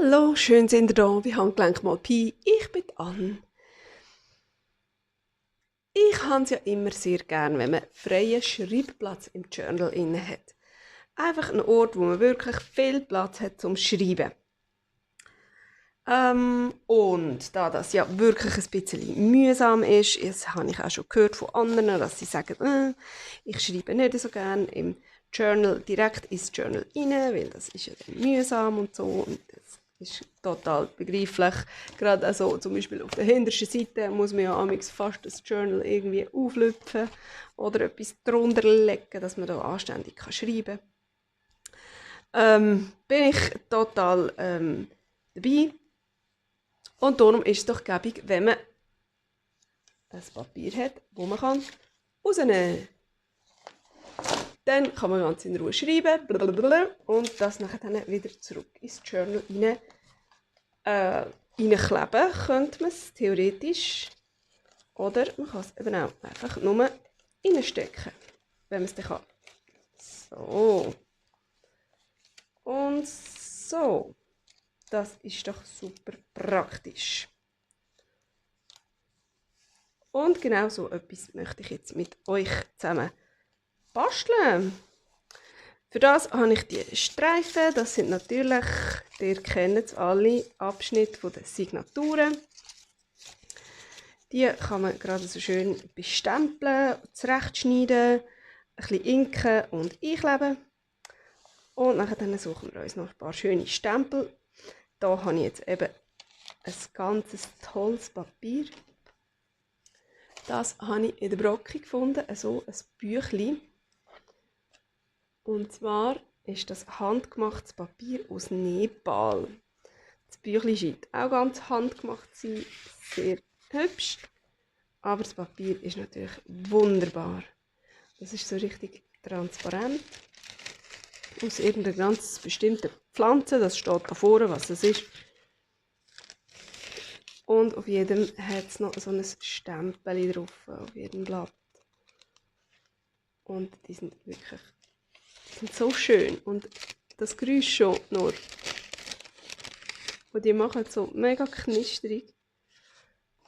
Hallo, schön sind ihr da bei Handgelenk mal Pi. Ich bin Anne. Ich habe es ja immer sehr gern, wenn man freien Schreibplatz im Journal inne hat. Einfach ein Ort, wo man wirklich viel Platz hat zum Schreiben. Und da das ja wirklich ein bisschen mühsam ist, das habe ich auch schon gehört von anderen, dass sie sagen, ich schreibe nicht so gern im Journal direkt ins Journal rein, weil das ist ja dann mühsam und so. Und das ist total begreiflich. Gerade also zum Beispiel auf der hintersten Seite muss man ja amigs fast das Journal irgendwie auflüpfen oder etwas drunter legen, dass man da anständig schreiben kann. Bin ich total dabei. Und darum ist es doch gäbig, wenn man ein Papier hat, das man rausnehmen kann. Dann kann man ganz in Ruhe schreiben und das nachher dann wieder zurück ins Journal reinkleben, könnte man es theoretisch. Oder man kann es eben auch einfach nur reinstecken, wenn man es dann kann. So. Und so. Das ist doch super praktisch. Und genau so etwas möchte ich jetzt mit euch zusammen basteln. Für das habe ich die Streifen. Das sind natürlich, ihr kennt es alle, Abschnitte der Signaturen. Die kann man gerade so schön bestempeln, zurechtschneiden, ein bisschen inken und einkleben. Und dann suchen wir uns noch ein paar schöne Stempel. Da habe ich jetzt eben ein ganzes tolles Papier. Das habe ich in der Brocke gefunden, so ein Büchlein. Und zwar ist das handgemachtes Papier aus Nepal. Das Büchlein scheint auch ganz handgemacht zu sein, sehr hübsch. Aber das Papier ist natürlich wunderbar. Das ist so richtig transparent. Aus irgendeiner ganz bestimmten Pflanze, das steht da vorne, was es ist. Und auf jedem hat es noch so ein Stempel drauf, auf jedem Blatt. Und die sind wirklich so schön. Und das Geräusch schon nur. Und die machen so mega knistrig.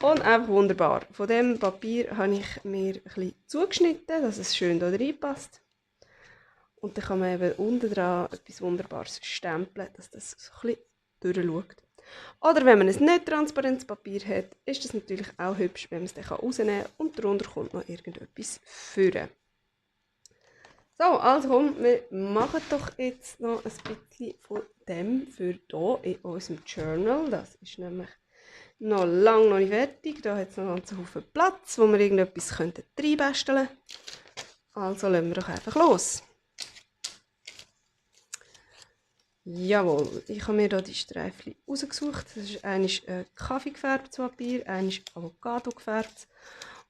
Und einfach wunderbar. Von diesem Papier habe ich mir ein bisschen zugeschnitten, dass es schön hier reinpasst. Und dann kann man eben unten dran etwas Wunderbares stempeln, dass das so ein bisschen durchschaut. Oder wenn man ein nicht transparentes Papier hat, ist das natürlich auch hübsch, wenn man es dann rausnehmen kann und darunter kommt noch irgendetwas führen. So, also komm, wir machen doch jetzt noch ein bisschen von dem für hier in unserem Journal. Das ist nämlich noch lange noch nicht fertig. Da hat es noch einen ganzen Haufen Platz, wo wir irgendetwas reinbasteln könnten. Also lassen wir doch einfach los. Jawohl, ich habe mir hier die Streifen rausgesucht. Das ist einmal Kaffee gefärbtes Papier, einmal Avocado gefärbt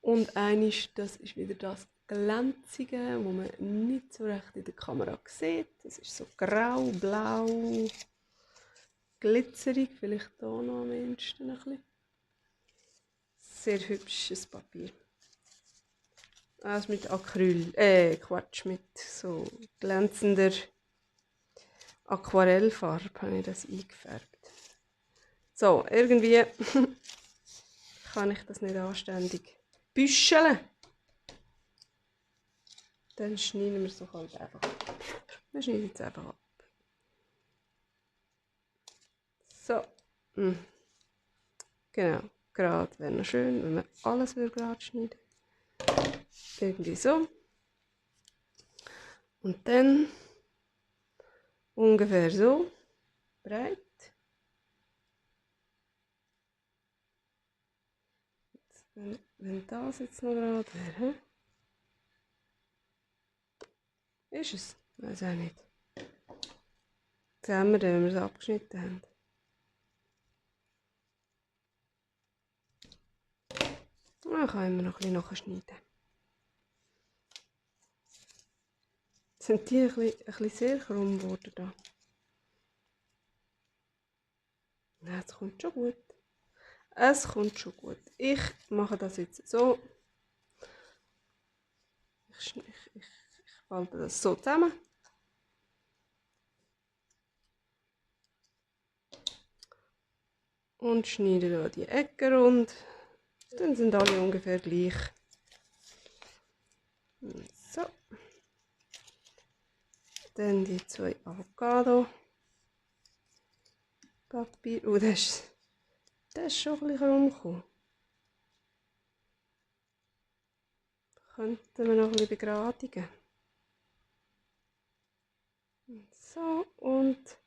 und einmal, das ist wieder das Glänzige, wo man nicht so recht in der Kamera sieht. Das ist so grau, blau, glitzerig, vielleicht hier noch am ehesten ein bisschen. Sehr hübsches Papier. Also mit Acryl, Quatsch, mit so glänzender Aquarellfarbe habe ich das eingefärbt. So, irgendwie kann ich das nicht anständig büscheln. Dann schneiden wir es doch halt einfach ab. Wir schneiden es einfach ab. So. Genau. Gerade wäre noch schön, wenn man alles gerade schneiden. Irgendwie so. Und dann ungefähr so breit. Wenn das jetzt noch gerade wäre. Ist es? Weiß auch nicht. Sehen wir dann, wenn wir es abgeschnitten haben. Dann kann ich immer noch ein bisschen nachschneiden. Sind die ein bisschen sehr krumm geworden da? Ja, es kommt schon gut. Es kommt schon gut. Ich mache das jetzt so. Ich falte das so zusammen. Und schneide hier die Ecken rund. Dann sind alle ungefähr gleich. So. Dann die 2 Avocado. Papier. Oh, das ist schon ein bisschen rumgekommen. Könnten wir noch ein bisschen begradigen. So, und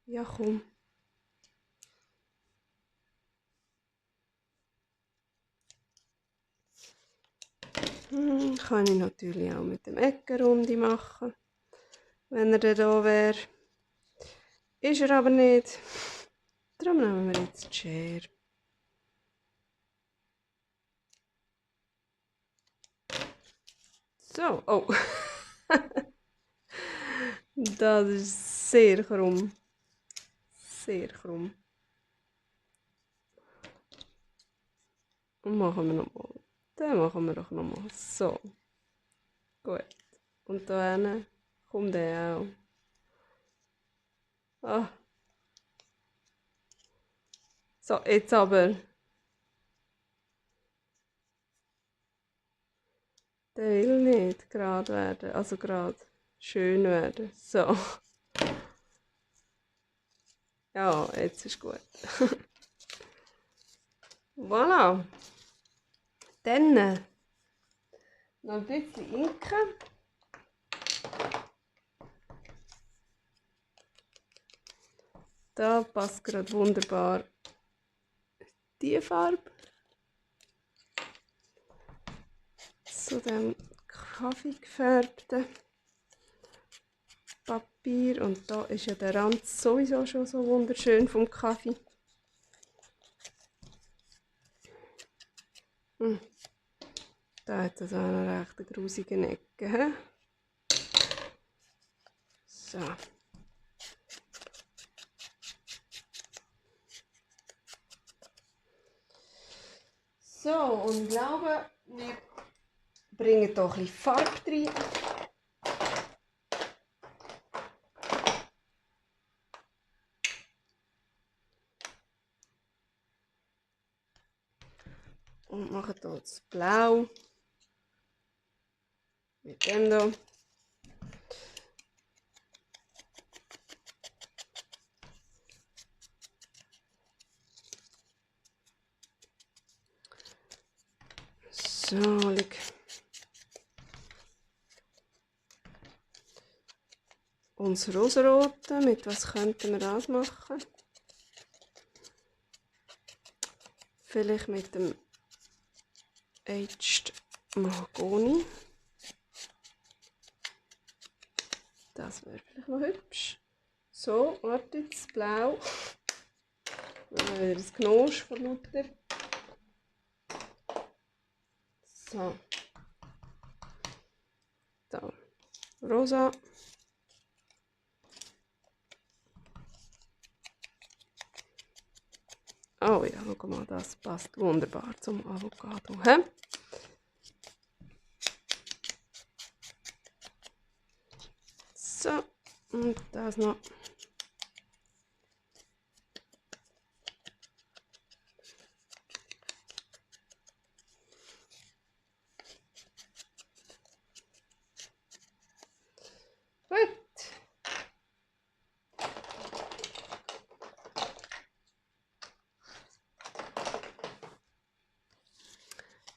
ja, komm. Kann ich natürlich auch mit dem Eckenrunde machen, wenn er dann da wäre. Ist er aber nicht. Darum nehmen wir jetzt die Schere. So, oh. Das ist sehr krumm. Sehr krumm. Und machen wir nochmal. Dann machen wir doch nochmal. So. Gut. Und da hinten kommt der auch. Ah. So, jetzt aber. Der will nicht gerade werden. Also gerade schön werden. So. Ja, jetzt ist gut. Voilà. Dann noch ein bisschen Inken. Da passt gerade wunderbar die Farbe zu dem kaffeegefärbten Papier. Und da ist ja der Rand sowieso schon so wunderschön vom Kaffee. Da hat es auch noch recht eine grusige Ecke. He? So. So, und ich glaube, wir bringen hier ein bisschen Farbe rein. Und machen hier das Blau. Mit dem hier. So, schau. Unser Rosenrote, mit was könnten wir das machen? Vielleicht mit dem Aged Mahagoni. Das wäre vielleicht noch hübsch. So, warte, das Blau. Dann haben wir wieder das Knosch von Luther. So. Da. Rosa. Oh ja, schau mal, das passt wunderbar zum Avocado. He? So, und das noch. Gut.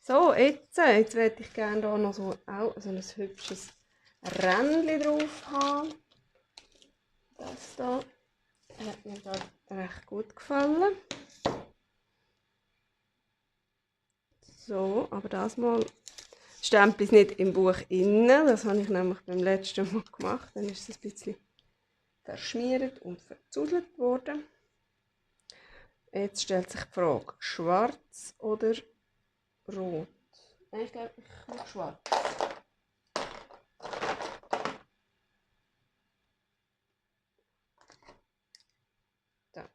So, jetzt werde ich gerne hier noch so ein hübsches Rändchen drauf haben. Das hier hat mir gerade recht gut gefallen. So, aber das Mal Stempel ist nicht im Buch innen. Das habe ich nämlich beim letzten Mal gemacht. Dann ist es ein bisschen verschmiert und verzudelt worden. Jetzt stellt sich die Frage, schwarz oder rot? Ich glaube, ich mache schwarz. Da.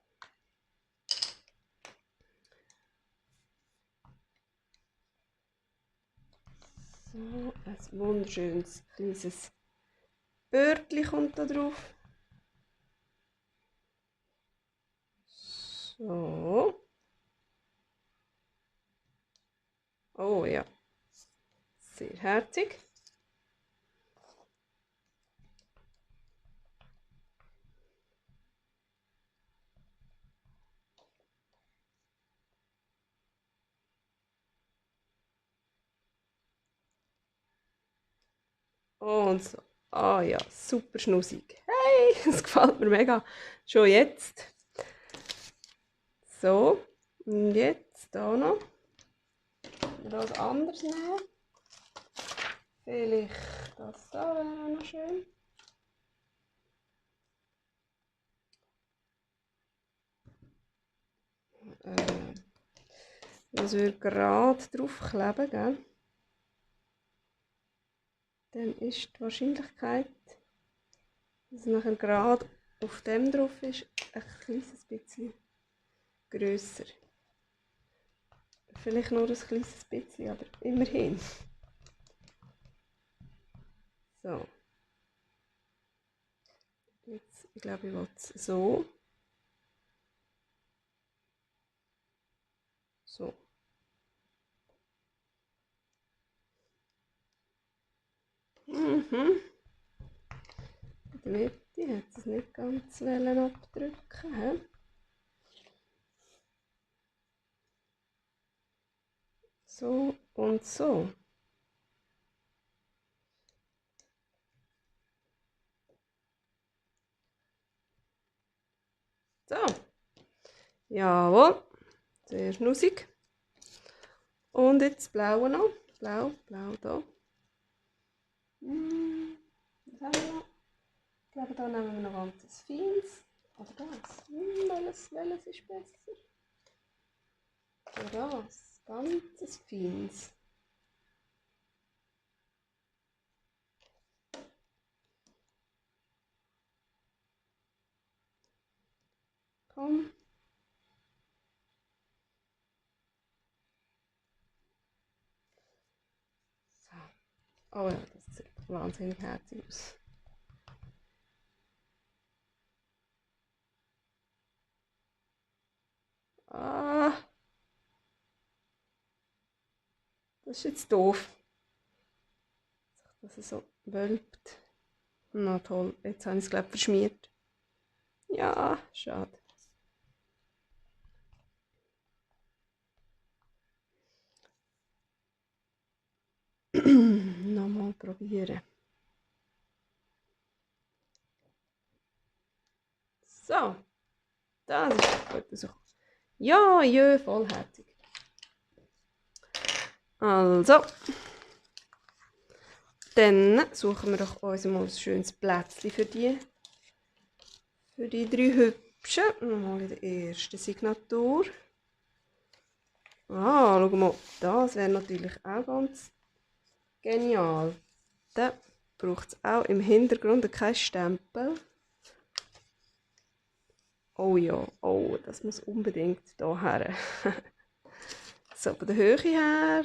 So, ein wunderschönes kleines Bördchen kommt da drauf. So. Oh ja, sehr herzig. Und so. Ah ja, super schnussig. Hey, das gefällt mir mega. Schon jetzt. So, und jetzt hier noch. Was anderes nehmen. Vielleicht das da wäre auch noch schön. Das würde gerade drauf kleben, gell? Dann ist die Wahrscheinlichkeit, dass es nachher gerade auf dem drauf ist, ein kleines bisschen grösser. Vielleicht nur ein kleines bisschen, aber immerhin. So. Jetzt, ich glaube, ich will es so. So. Mhm. In der Mitte hat es nicht ganz abdrücken. He? So und so. So. Jawohl. Sehr schnussig. Und jetzt das Blaue noch. Blau, blau da. Was haben wir noch? Ich glaube, da nehmen wir noch ganz feines. Oder das? Welches ist besser? Oder das? Ganz feines. Komm. So. Oh ja, das sieht wahnsinnig herzig aus. Ah, das ist jetzt doof, dass es so wölbt. Na toll, jetzt habe ich es glaube ich verschmiert. Ja, schade. Nochmal probieren. So, das ist gut rausgekommen. Ja, jö, vollherzig. Also, dann suchen wir doch uns mal ein schönes Plätzchen für die drei Hübschen. Nochmal in der ersten Signatur. Ah, schau mal, das wäre natürlich auch ganz genial. Dann braucht es auch im Hintergrund keinen Stempel. Oh ja, oh, das muss unbedingt hierher. So, von der Höhe her,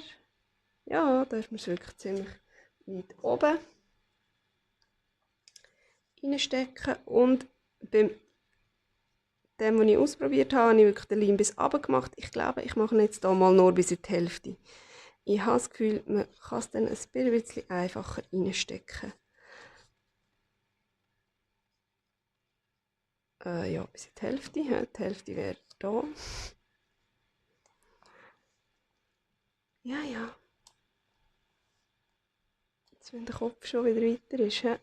ja, da ist man wirklich ziemlich weit oben reinstecken. Und beim dem, was ich ausprobiert habe, habe ich wirklich den Leim bis runter gemacht. Ich glaube, ich mache ihn jetzt hier mal nur bis in die Hälfte. Ich habe das Gefühl, man kann es dann ein bisschen einfacher reinstecken. Ja, bis in die Hälfte. Ja, die Hälfte wäre hier. Ja, ja. Jetzt, wenn der Kopf schon wieder weiter ist. Ja.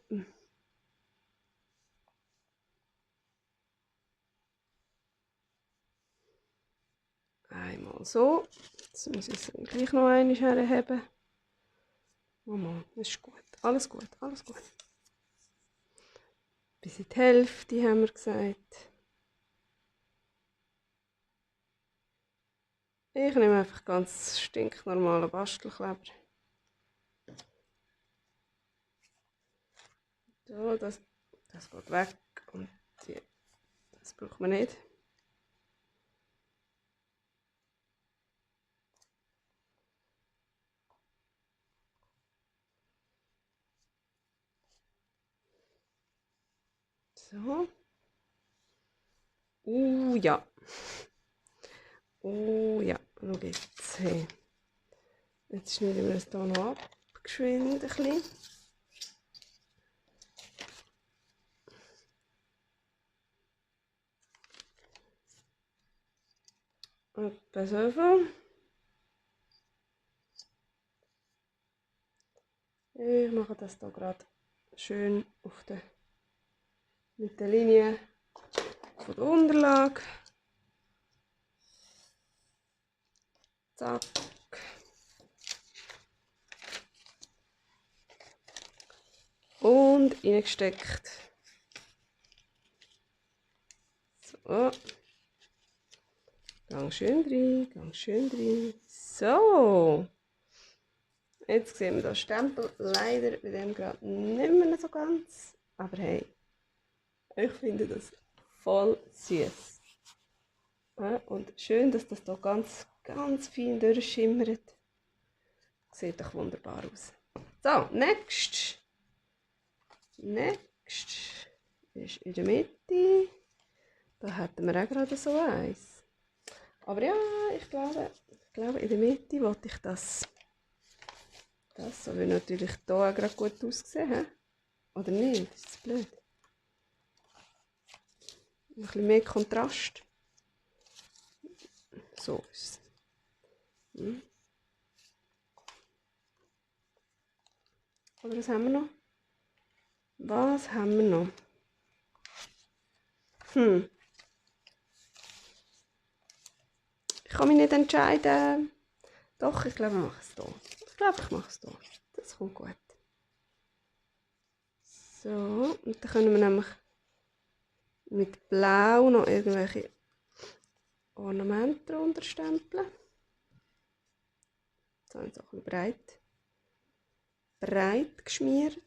Einmal so. Jetzt muss ich es gleich noch einmal herheben. Mama, das ist gut. Alles gut, alles gut. Bis in die Hälfte haben wir gesagt. Ich nehme einfach ganz stinknormalen Bastelkleber. So, das geht weg und das braucht man nicht. So. Ja. Oh ja, schau jetzt. Hey. Jetzt schneiden wir es hier noch ab, geschwind ein bisschen. Etwa so viel. Ich mache das hier gerade schön mit der Linie von der Unterlage. Zack. Und reingesteckt. So. Gang schön rein, gang schön rein. So. Jetzt sehen wir den Stempel leider bei dem gerade nicht mehr so ganz. Aber hey, ich finde das voll süß. Ja, und schön, dass das hier ganz, ganz fein durchschimmert. Sieht doch wunderbar aus. So, next. Next ist in der Mitte. Da hätten wir auch gerade so eins. Aber ja, ich glaube in der Mitte wollte ich das. Das soll natürlich hier auch gerade gut aussehen. He? Oder nicht? Das ist blöd. Ein bisschen mehr Kontrast. So ist es. Oder was haben wir noch? Was haben wir noch? Ich kann mich nicht entscheiden. Doch, ich glaube, ich mache es hier. Ich glaube, ich mache es hier. Das kommt gut. So, und dann können wir nämlich mit Blau noch irgendwelche Ornamente drunter stempeln. Jetzt habe ich es auch ein bisschen breit geschmiert.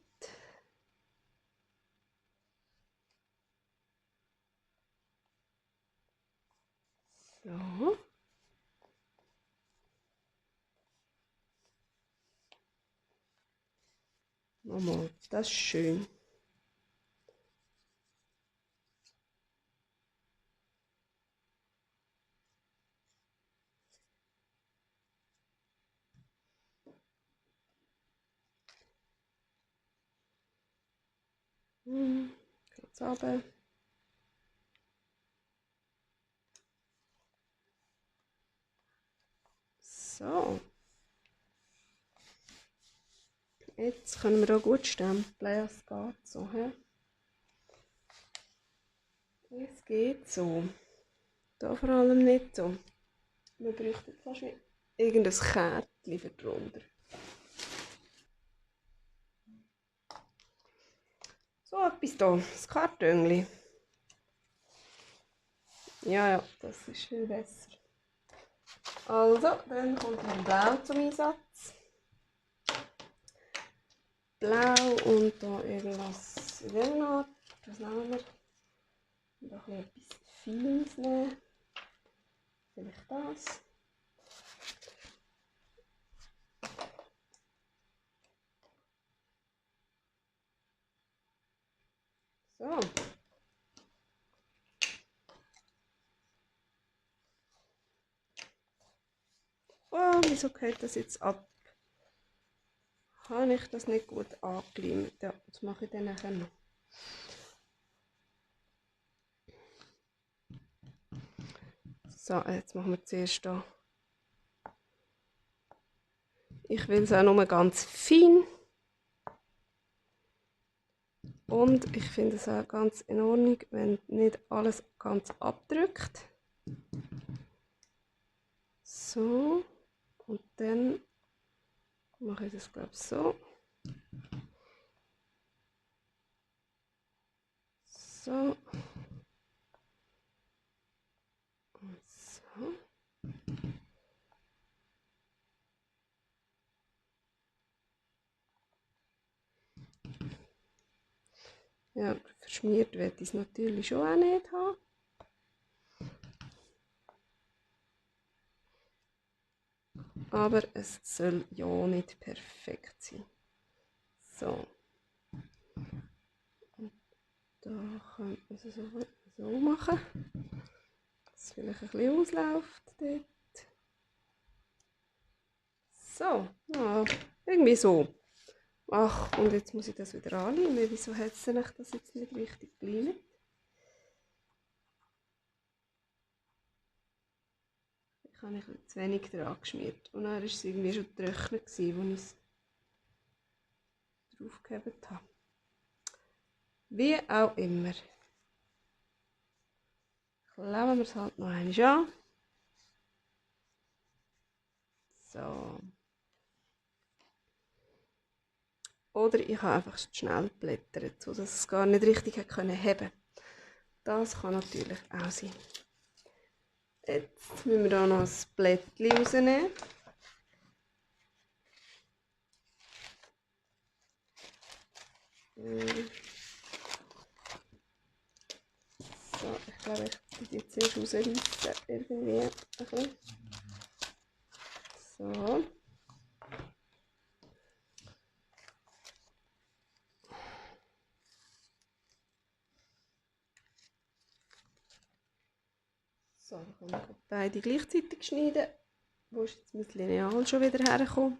So. Nochmal, das ist schön. Jetzt runter. So. Jetzt können wir auch gut stempeln. Es geht so. He? Es geht so. Da vor allem nicht so. Wir bräuchten fast wie irgendein Kärtchen für drunter. So etwas hier, das Kartönchen. Ja, das ist viel besser. Also, dann kommt noch Blau zum Einsatz. Blau und da irgendwas in der Art. Was nehmen wir? Noch etwas Feines nehmen. Vielleicht das. So. Oh, wieso geht das jetzt ab? Habe ich das nicht gut angeleimt? Ja, das mache ich dann nachher noch. So, jetzt machen wir zuerst hier. Ich will es auch nur ganz fein. Und ich finde es auch ganz in Ordnung, wenn nicht alles ganz abdrückt. So. Und dann mache ich das, glaube ich, so. So. Und so. Ja, verschmiert werde ich es natürlich schon auch nicht haben. Aber es soll ja nicht perfekt sein. So. Und da können wir es so machen. es vielleicht ein bisschen ausläuft dort. So, ja, irgendwie so. Ach, und jetzt muss ich das wieder annehmen. Wieso hat es denn das jetzt nicht richtig geblieben? Ich habe ein bisschen zu wenig dran geschmiert. Und dann war es irgendwie schon getrocknet, als ich es draufgegeben habe. Wie auch immer. Kleben wir es halt noch einmal an. So. Oder ich habe einfach schnell geblättert, sodass es gar nicht richtig heben konnte. Das kann natürlich auch sein. Jetzt müssen wir hier noch ein Blättchen rausnehmen. So, ich glaube, ich tue die zuerst rausreißen. Irgendwie ein bisschen. So. So, dann kann ich beide gleichzeitig schneiden. Wo ist jetzt mein Lineal schon wieder hergekommen?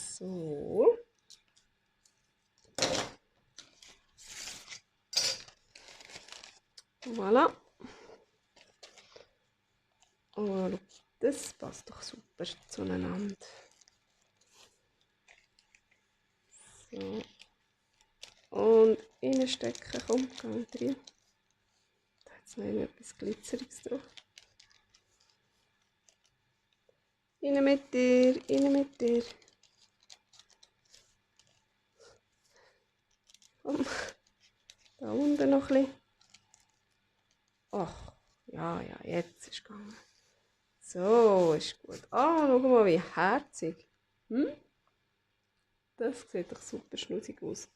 So. Voilà. Oh, das passt doch super zueinander. So. Und reinstecken, komm, geh rein. Da hat es noch etwas Glitzeriges drauf. Rein mit dir, rein mit dir. Komm, da unten noch ein bisschen. Ach, ja, jetzt ist es gegangen. So, ist gut. Ah, schau mal, wie herzig. Hm? Das sieht doch super schnussig aus.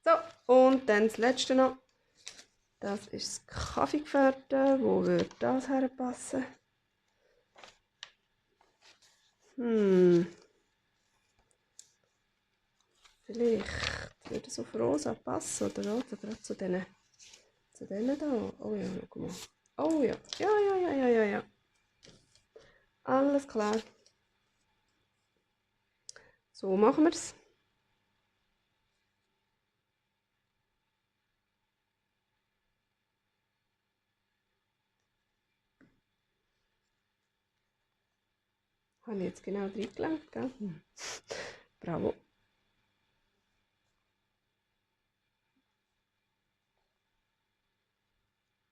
So, und dann das letzte noch. Das ist das Kaffeegefährte. Wo würde das herpassen? Vielleicht würde es auf rosa passen, oder gerade zu denen da. Oh ja, schau mal. Oh ja, ja. Alles klar. So machen wir es. Habe ich jetzt genau reingelenkt, gell? Bravo.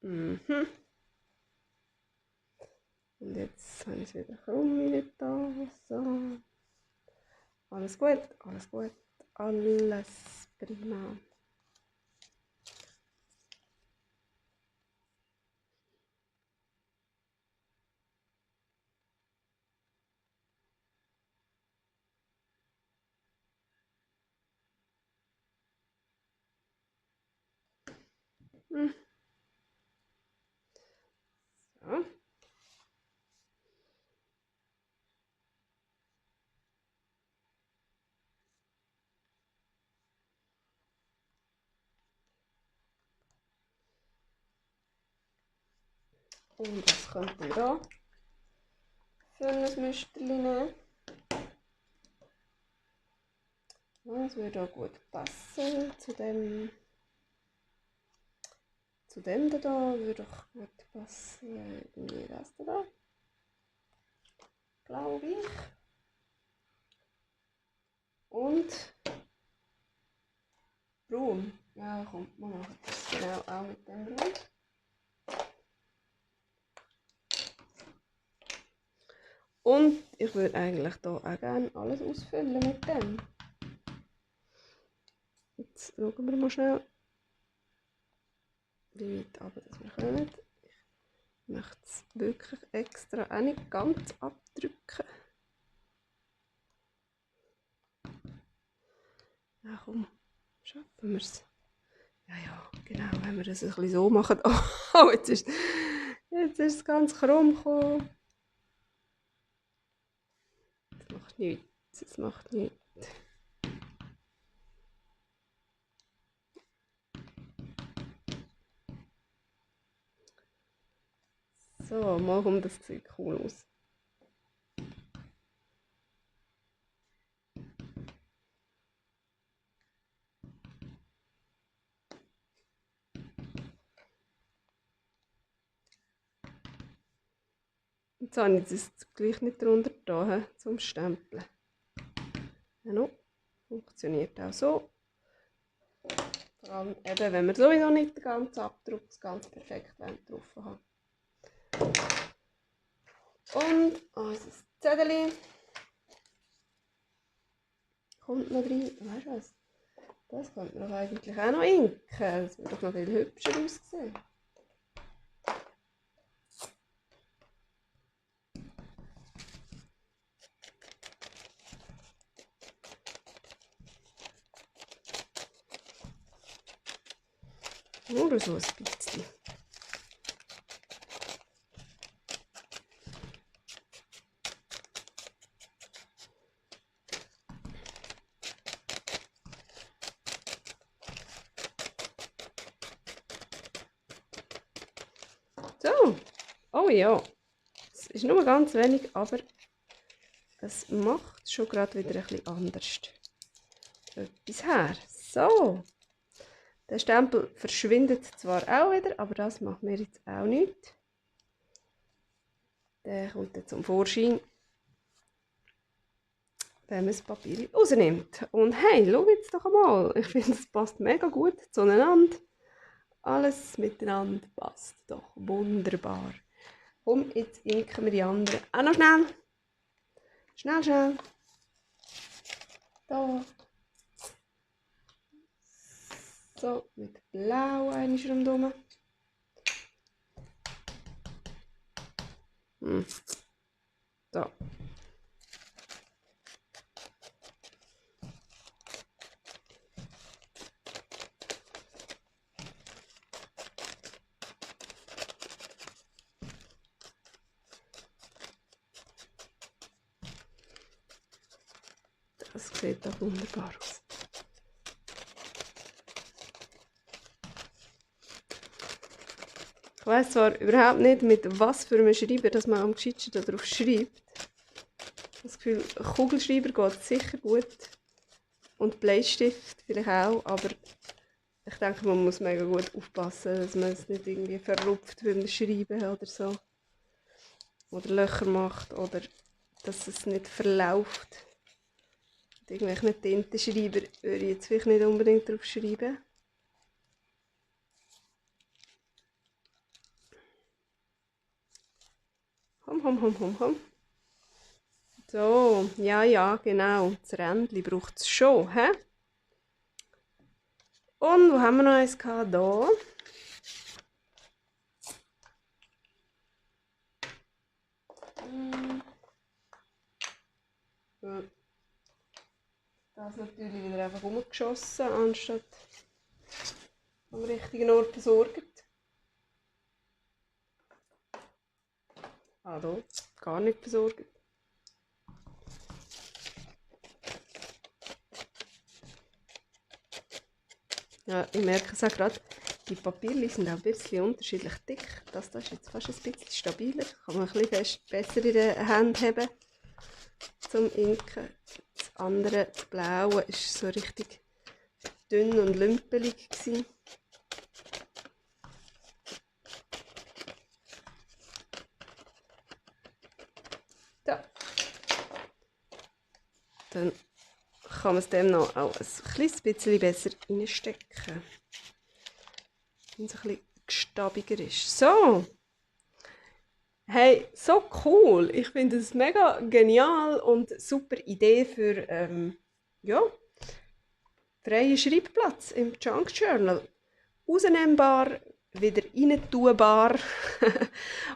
Mhm. Und jetzt habe ich es wieder krumm wieder da. So. Alles gut, alles gut. Alles prima. So. Und was könnte man da für ein Müsterchen nehmen? Das würde auch gut passen zu dem da würde auch gut passen. Irgendwie das da, glaube ich. Und braun. Ja, kommt man machen das genau auch mit dem braun. Und ich würde eigentlich hier auch gerne alles ausfüllen mit dem. Jetzt schauen wir mal schnell, wie weit aber das wir können. Ich möchte es wirklich extra auch nicht ganz abdrücken. Ja komm, schaffen wir es. Ja, genau, wenn wir das ein bisschen so machen. Oh, jetzt ist es ganz krumm gekommen. Das macht nichts. Das macht nichts. So, mal kommt das sieht cool aus. Jetzt habe ich das gleich nicht drunter da, zum Stempeln. Ja, funktioniert auch so. Vor allem eben, wenn wir sowieso nicht den ganzen Abdruck ganz perfekt drauf haben. Und unser Zettel kommt noch rein. Weißt du was? Das könnte man doch eigentlich auch noch inken. Das würde doch noch viel hübscher aussehen. Nur so ein bisschen. So. Oh ja. Es ist nur ganz wenig, aber es macht schon gerade wieder ein bisschen anders etwas her. So. Der Stempel verschwindet zwar auch wieder, aber das macht mir jetzt auch nicht. Der kommt dann zum Vorschein, wenn man das Papier rausnimmt. Und hey, schau jetzt doch einmal. Ich finde, es passt mega gut zueinander. Alles miteinander passt doch wunderbar. Komm, jetzt inken wir die anderen auch noch schnell. Schnell, schnell. Da. So, mit blau einmal rundherum. So. Das sieht doch wunderbar aus. Ich weiss zwar überhaupt nicht, mit was für einem Schreiber dass man am gescheitsten darauf schreibt. Das Gefühl, Kugelschreiber geht sicher gut. Und Bleistift vielleicht auch, aber ich denke, man muss mega gut aufpassen, dass man es nicht irgendwie verrupft beim Schreiben oder so. Oder Löcher macht oder dass es nicht verläuft. Mit irgendwelchen Tintenschreiber würde ich jetzt vielleicht nicht unbedingt drauf schreiben. Komm. So, ja, genau. Das Rändchen braucht es schon, hä? Und wo haben wir noch eins gehabt? Da. Das natürlich wieder einfach umgeschossen, anstatt am richtigen Ort versorgt. Ah, da. Gar nicht versorgt. Ja, ich merke es auch gerade, die Papiere sind auch ein bisschen unterschiedlich dick. Das ist jetzt fast ein bisschen stabiler. Kann man ein bisschen besser in der Hand haben zum Inken. Das andere, das Blaue, war so richtig dünn und lümpelig. Da. Dann kann man es dem noch auch ein kleines bisschen besser reinstecken. Wenn es ein bisschen gestabiger ist. So! Hey, so cool! Ich finde es mega genial und super Idee für ja, freien Schreibplatz im Junk Journal. Rausnehmbar, wieder reintubar.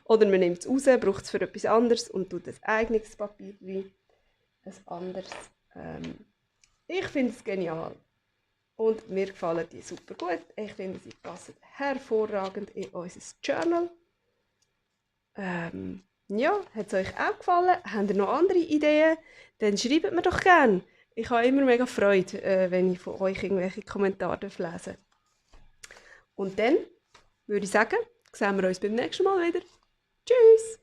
Oder man nimmt es raus, braucht es für etwas anderes und tut ein eigenes Papier rein. Ein anderes. Ich finde es genial. Und mir gefallen die super gut. Ich finde, sie passen hervorragend in unser Journal. Ja, hat es euch auch gefallen? Habt ihr noch andere Ideen? Dann schreibt mir doch gerne. Ich habe immer mega Freude, wenn ich von euch irgendwelche Kommentare lesen darf. Und dann würde ich sagen, sehen wir uns beim nächsten Mal wieder. Tschüss!